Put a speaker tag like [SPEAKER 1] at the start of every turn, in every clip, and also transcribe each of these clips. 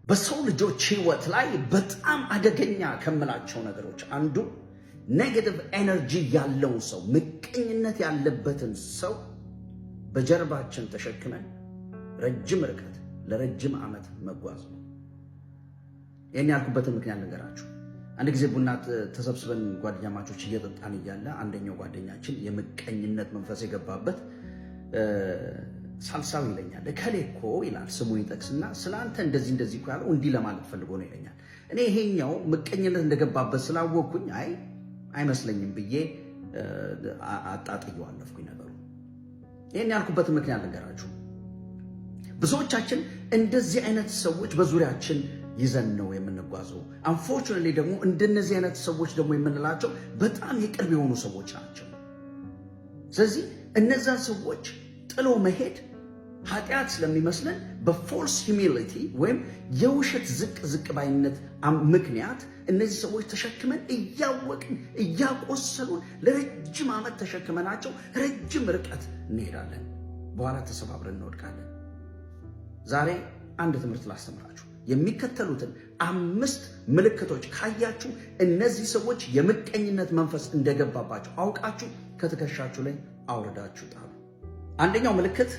[SPEAKER 1] በሰው ልጆች ህይወት ላይ በጣም አደገኛ ከምላቸው ነገሮች አንዱ negative energy ያለውን ሰው፣ ምቀኝነት ያለበትን ሰው በጀርባችን ተሸክመን ረጅም ርቀት ለረጅም ዓመት መጓዝ ነው። ይህን ያልኩበትን ምክንያት ልንገራችሁ። አንድ ጊዜ ቡና ተሰብስበን ጓደኛማቾች እየጠጣን እያለ አንደኛው ጓደኛችን የምቀኝነት መንፈስ የገባበት ሳልሳዊ ይለኛል። እከሌ እኮ ይላል፣ ስሙን ይጠቅስና ስለ አንተ እንደዚህ እንደዚህ እኮ ያለው እንዲህ ለማለት ፈልጎ ነው ይለኛል። እኔ ይሄኛው ምቀኝነት እንደገባበት ስላወቅኩኝ አይ አይመስለኝም ብዬ አጣጥየው አለፍኩኝ ነገሩ። ይህን ያልኩበትን ምክንያት ልንገራችሁ። ብዙዎቻችን እንደዚህ አይነት ሰዎች በዙሪያችን ይዘን ነው የምንጓዘው። Unfortunately ደግሞ እንደነዚህ አይነት ሰዎች ደግሞ የምንላቸው በጣም የቅርብ የሆኑ ሰዎች ናቸው። ስለዚህ እነዛን ሰዎች ጥሎ መሄድ ኃጢአት ስለሚመስለን በ false humility ወይም የውሸት ዝቅ ዝቅ ባይነት ምክንያት እነዚህ ሰዎች ተሸክመን እያወቅን እያቆሰሉን ለረጅም ዓመት ተሸክመናቸው ረጅም ርቀት እንሄዳለን። በኋላ ተሰባብረን እንወድቃለን። ዛሬ አንድ ትምህርት ላስተምራችሁ። የሚከተሉትን አምስት ምልክቶች ካያችሁ እነዚህ ሰዎች የምቀኝነት መንፈስ እንደገባባቸው አውቃችሁ ከትከሻችሁ ላይ አውርዳችሁ ጣሉ። አንደኛው ምልክት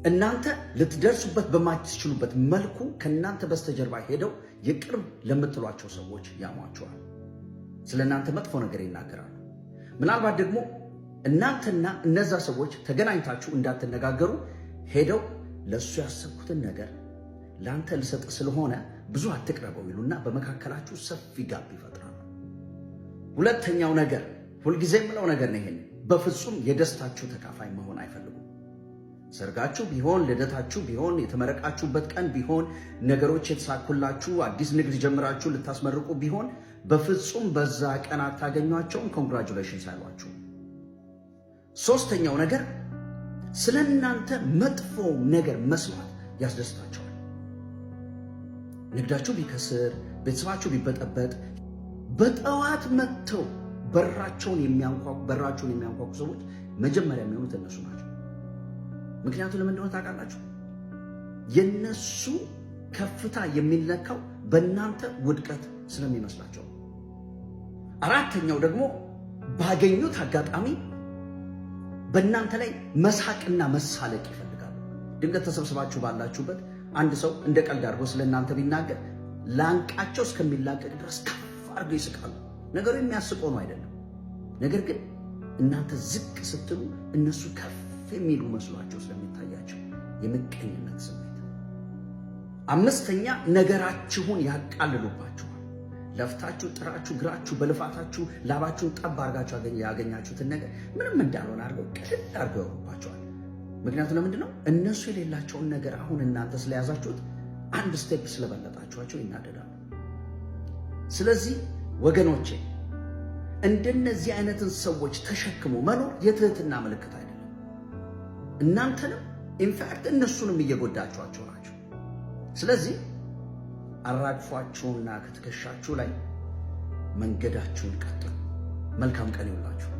[SPEAKER 1] እናንተ ልትደርሱበት በማትችሉበት መልኩ ከእናንተ በስተጀርባ ሄደው የቅርብ ለምትሏቸው ሰዎች ያሟቸዋል። ስለ እናንተ መጥፎ ነገር ይናገራሉ። ምናልባት ደግሞ እናንተና እነዛ ሰዎች ተገናኝታችሁ እንዳትነጋገሩ ሄደው ለእሱ ያሰብኩትን ነገር ለአንተ ልሰጥ ስለሆነ ብዙ አትቅረበው ይሉና በመካከላችሁ ሰፊ gap ይፈጥራሉ። ሁለተኛው ነገር፣ ሁልጊዜ የምለው ነገር ነው። ይሄን በፍጹም የደስታችሁ ተካፋይ መሆን አይፈልጉም። ሰርጋችሁ ቢሆን፣ ልደታችሁ ቢሆን፣ የተመረቃችሁበት ቀን ቢሆን፣ ነገሮች የተሳኩላችሁ፣ አዲስ ንግድ ጀምራችሁ ልታስመርቁ ቢሆን በፍጹም በዛ ቀን አታገኟቸውም። Congratulations አይሏችሁም። ሶስተኛው ነገር ስለ እናንተ መጥፎ ነገር መስማት ያስደስታቸዋል። ንግዳችሁ ቢከስር፣ ቤተሰባችሁ ቢበጠበጥ በጠዋት መጥተው በራቸውን የሚያንኳኩ ሰዎች መጀመሪያ የሚሆኑት እነሱ ናቸው። ምክንያቱም ለምን እንደሆነ ታውቃላችሁ? የነሱ ከፍታ የሚለካው በእናንተ ውድቀት ስለሚመስላቸው። አራተኛው ደግሞ ባገኙት አጋጣሚ በእናንተ ላይ መሳቅና መሳለቅ ይፈልጋሉ። ድንገት ተሰብስባችሁ ባላችሁበት አንድ ሰው እንደ ቀልድ አድርጎ ስለ እናንተ ቢናገር ላንቃቸው እስከሚላቀቅ ድረስ ከፍ አድርገው ይስቃሉ። ነገሩ የሚያስቅ ሆኖ አይደለም። ነገር ግን እናንተ ዝቅ ስትሉ እነሱ ከፍ የሚሉ መስሏቸው ስለሚታያቸው የምቀኝነት ስሜት። አምስተኛ ነገራችሁን ያቃልሉባችኋል። ለፍታችሁ ጥራችሁ ግራችሁ በልፋታችሁ ላባችሁን ጠብ አድርጋችሁ ያገኛችሁትን ነገር ምንም እንዳልሆነ አድርገው ቅልል አድርገው ያወሩባችኋል። ምክንያቱ ለምንድን ነው? እነሱ የሌላቸውን ነገር አሁን እናንተ ስለያዛችሁት አንድ step ስለበለጣችኋቸው ይናደዳሉ። ስለዚህ ወገኖቼ፣ እንደነዚህ አይነትን ሰዎች ተሸክሞ መኖር የትህትና ምልክት አይደለም። እናንተንም in fact እነሱንም እየጎዳችኋቸው ናቸው። ስለዚህ አራግፏቸውና ከትከሻችሁ ላይ መንገዳችሁን ቀጥሉ። መልካም ቀን ይሁንላችሁ።